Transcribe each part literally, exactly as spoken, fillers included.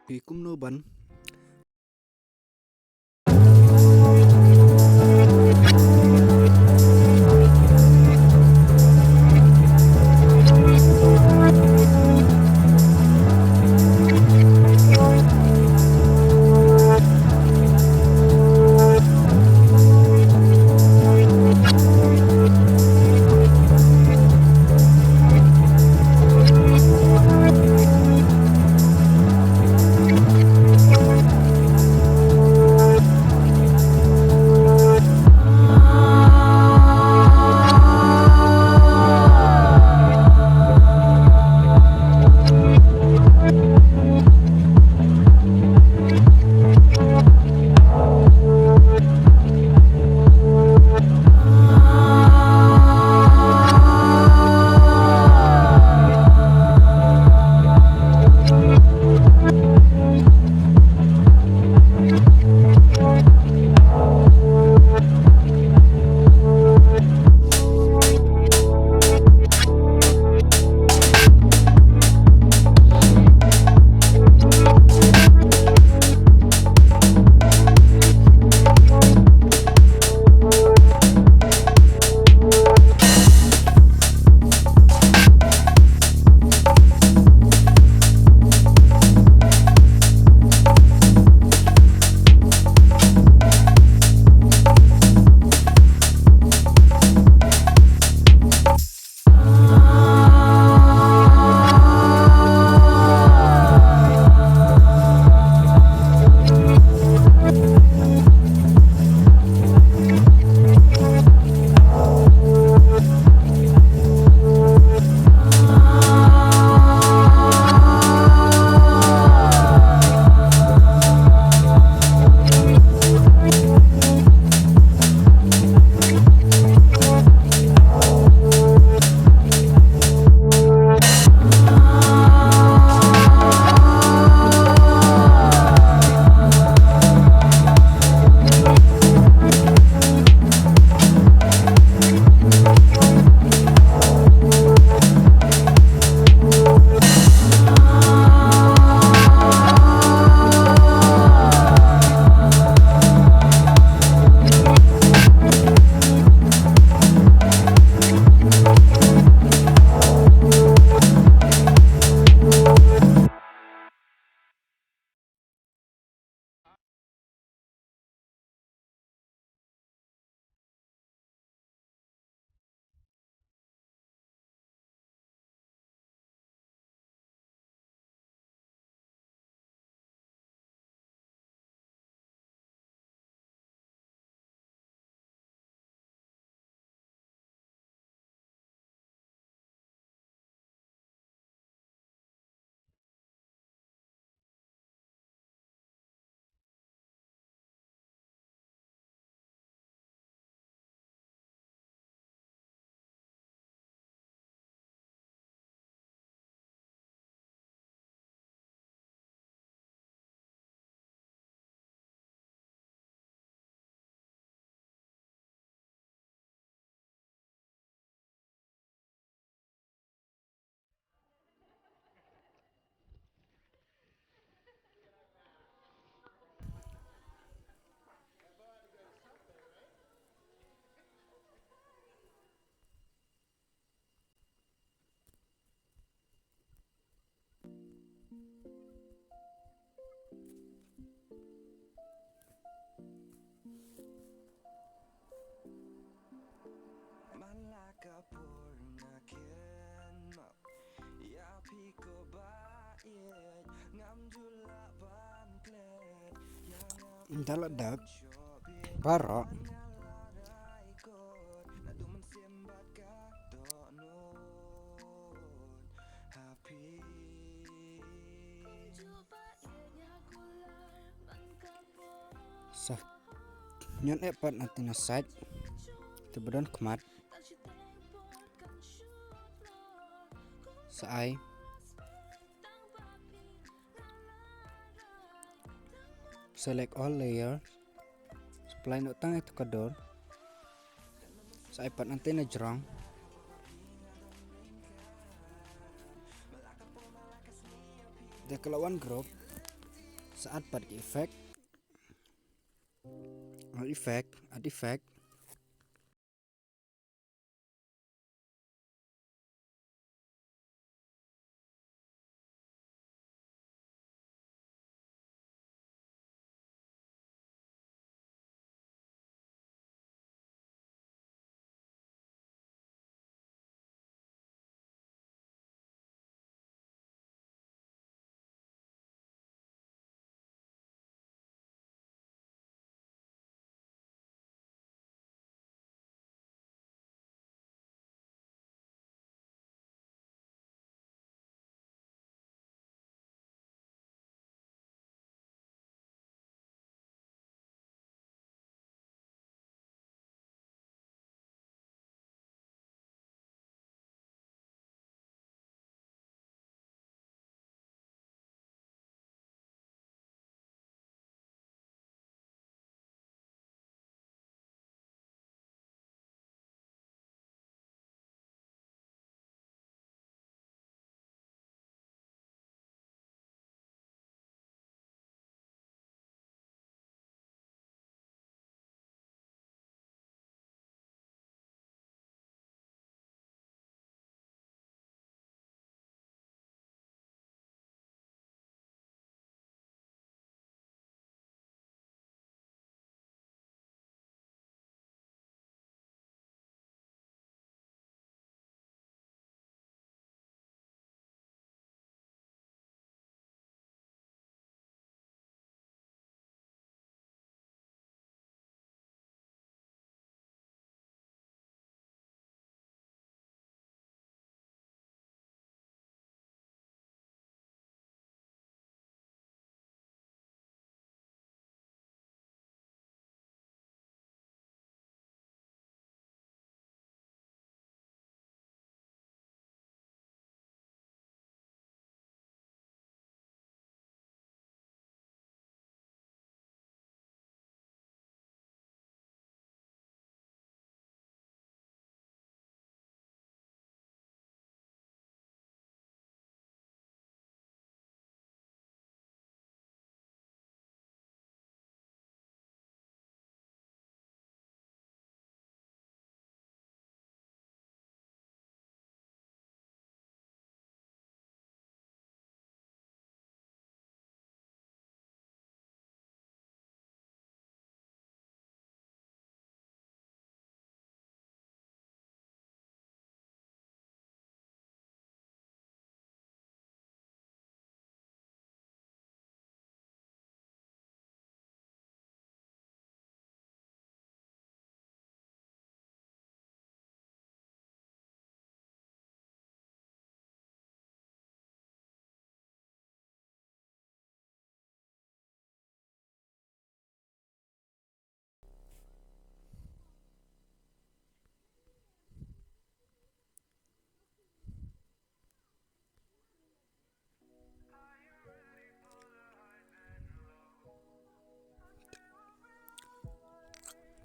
phi kumno ban Ynda la dep baroh, sa ñion eh pat na tine sait te ba don khmat. Sa ai select all layer. Sa pynlait noh tang ïa uto ka dur. Sa ai pat nangta na jrong. Da ka la wan group. Sa add pat ki effect. Add effect, add effect.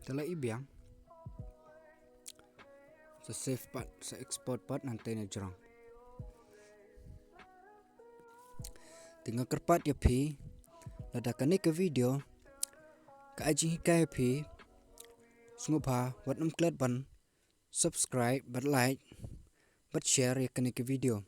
Te la i biang. Sa save pat, sa export pat, nangta ngin ïa jrong. Te nga kyrpad ïa phi, lada kane ka video ka ai jinghikai ïa phi, sngewbha wat nym klet ban subscribe, bad like, bad share ïa kane ka video.